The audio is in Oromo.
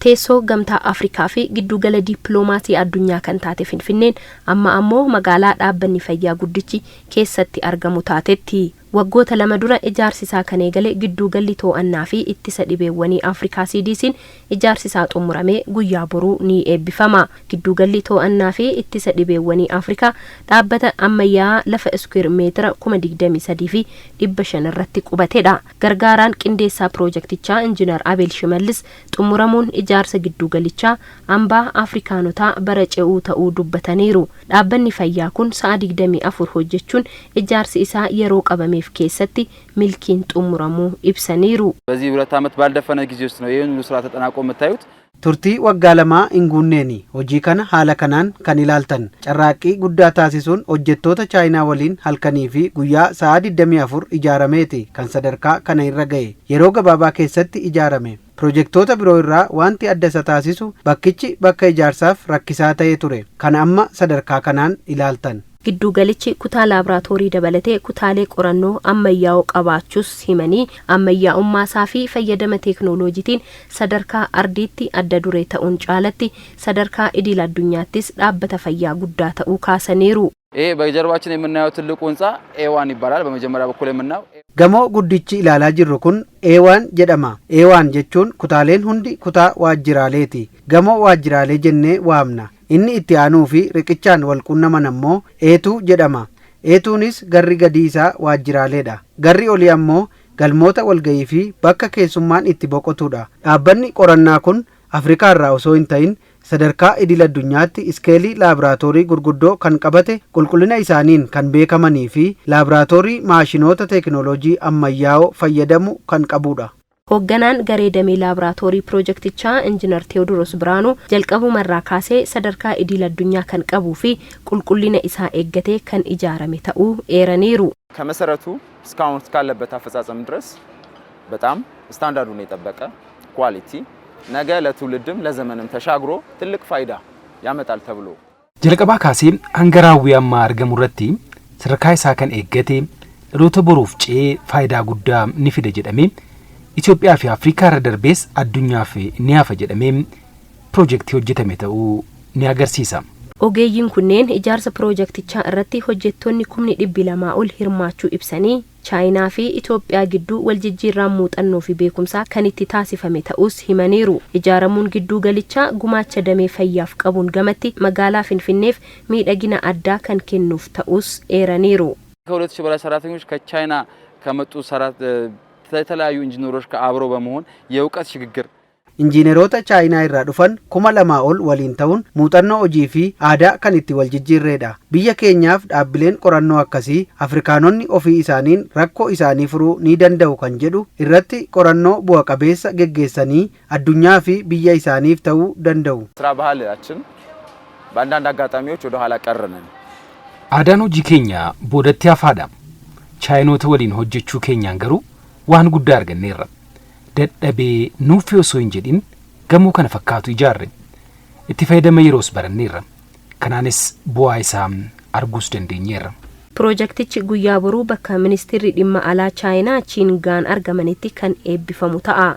Teessoo Gamtaa Afrikaa fi giddugala dippiloomaasii addunyaa kan taate Finfinneen amma ammoo magaalaa dhaabbanni fayyaa guddichi keessatti argamu taatetti. Waggoota 2 dura ijaarsi isaa kan eegale gidduugalli to'annaa fi ittisa dhibeewwanii Afrikaa CDC'n ijaarsi isaa xumuramee guyyaa boruu ni eebbifama. Gidduugalli to'annaa fi ittisa dhibeewwanii Afrikaa dhaabbata ammayyaa'aa lafa iskuweer meetira 23,500 irratti qubatedha. Gargaaraan qindeessaa piroojektichaa Injiinar Abeel Shimallis xumuramuun ijaarsa gidduugalichaa hambaa Afrikaanotaa bara ce'uu ta'uu dubbataniiru. Dhaabbanni fayyaa kun sa'a 24 hojjechuun ijaarsi isaa yeroo qabameef keessatti milkiin xumuramuu ibsaniiru. በዚህ 2 ዓመት ባልደፈነ ጊዜ ውስጥ ነው ይህን ሁሉ ስራ ተጠናቆ የምታዩት። Turtii waggaa 2 hin guunneeni hojii kana haala kanaan kan ilaaltan. Carraaqqii guddaa taasisuun hojjettoota Chaayinaa waliin halkanii fi guyyaa sa'a 24 ijaarameeti kan sadarkaa kana irra ga'e. Yeroo gabaabaa keessatti ijaarame. Pirojektoota biroo irraa wanti adda isa taasisu bakkichi bakka ijaarsaaf rakkisaa ta'ee ture. Kana amma sadarkaa kanaan ilaaltan. Giddugalichi kutaa laaboraatoorii dabalatee kutaalee qorannoo ammayyaa'oo qabaachuus himanii, ammayyaa'ummaasaa fi fayyadama teeknooloojiitiin sadarkaa ardiitti adda duree ta'uun caalatti sadarkaa idil addunyaattis dhaabbata fayyaa guddaa ta'uu kaasaniiru. ይሄ በጀርባችን የምናየው ትልቁ ህንፃ A1 ይባላል። በመጀመሪያ በኩል የምናየው Gamoo guddichi ilaalaa jirru kun A1 jedhama. A1 jechuun kutaaleen hundi kutaa waajjiraaleeti. Gamoo waajjiraalee jennee waamna. Inni itti aanuu fi riqichaan wal quunnaman ammoo A2 jedhama. A2nis garri gadii isaa waajjiraaleedha. Garri olii ammoo galmoota walga'ii fi bakka keessummaan itti boqotudha. Dhaabbanni qorannaa kun Afrikaa irraa osoo hin ta'in sadarkaa idil addunyaatti iskeelii laaboraatoorii gurguddoo kan qabate, qulqullina isaaniin kan beekamanii fi laaboraatoorii maashinoota teeknooloojii ammayyaa'oo fayyadamu kan qabudha. Hoogganaan garee damee laaboraatoorii piroojeektichaa Injiinar Teewodiroos Biraanuu jalqabumarraa kaasee sadarkaa idil addunyaa kan qabuu fi qulqullina isaa eeggatee kan ijaarame ta'uu eeraniiru. ከመሰረቱ እስካሁን እስካለበት አፈጻጸም ድረስ በጣም ስታንዳርዱን የጠበቀ quality ነገ ለትውልድም ለዘመንም ተሻግሮ ትልቅ ፋይዳ ያመጣል ተብሎ Jalqabaa kaasee hanga raawwii ammaa argamu irratti sadarkaa isaa kan eeggate, dhaloota boruuf ce'ee faayidaa guddaa ni fida jedhamee, Itoophiyaa fi Afrikaa irra darbees addunyaaf ni hafa jedhamee piroojeektii hojjetame ta'uu ni agarsiisa. Ogeeyyiin kunneen ijaarsa piroojeektichaa irratti hojjettoonni 200,000 ol hirmaachuu ibsanii, Chaayinaa fi Itoophiyaa gidduu waljijjiirraan muuxannoo fi beekumsaa kan itti taasifame ta'us himaniiru. Ijaaramuun gidduu galichaa gumaacha damee fayyaaf qabuun gamatti magaalaa Finfinneef miidhagina addaa kan kennuuf ta'us eeraniiru. ከ2,000 በላይ ሰራተኞች ከቻይና ከመጡ የተለያዩ ኢንጂነሮች ጋር አብረው በመሆን የእውቀት ሽግግር Injiineroota Chaayinaa irraa dhufan 2,000 ol waliin ta'uun muuxannoo hojii fi aadaa kan itti wal jijjiirreedha. Biyya keenyaaf dhaabbileen qorannoo akkasii Afrikaanonni ofii isaaniin rakkoo isaanii furuu ni danda'u kan jedhu irratti qorannoo bu'a qabeessa geggeessanii addunyaa fi biyya isaaniif ta'uu danda'u. ስራ ባህላችን በአንዳንድ አጋጣሚዎች ወደ ኋላ ቀር ነን። Aadaan hojii keenya boodatti hafaadha. Chaayinoota waliin hojjechuu keenyaan garuu waan guddaa arganneerra. Dadhabee nuuffii osoo hin jedhin gamoo kana fakkaatu ijaarre. Itti fayyadama yeroos baranneerra. Kanaanis bu'aa isaa arguus dandeenyeerra. Piroojeektichi guyyaa boruu bakka ministeerri dhimma alaa Chaayinaa Chiingaan argamanitti kan eebbifamu ta'a.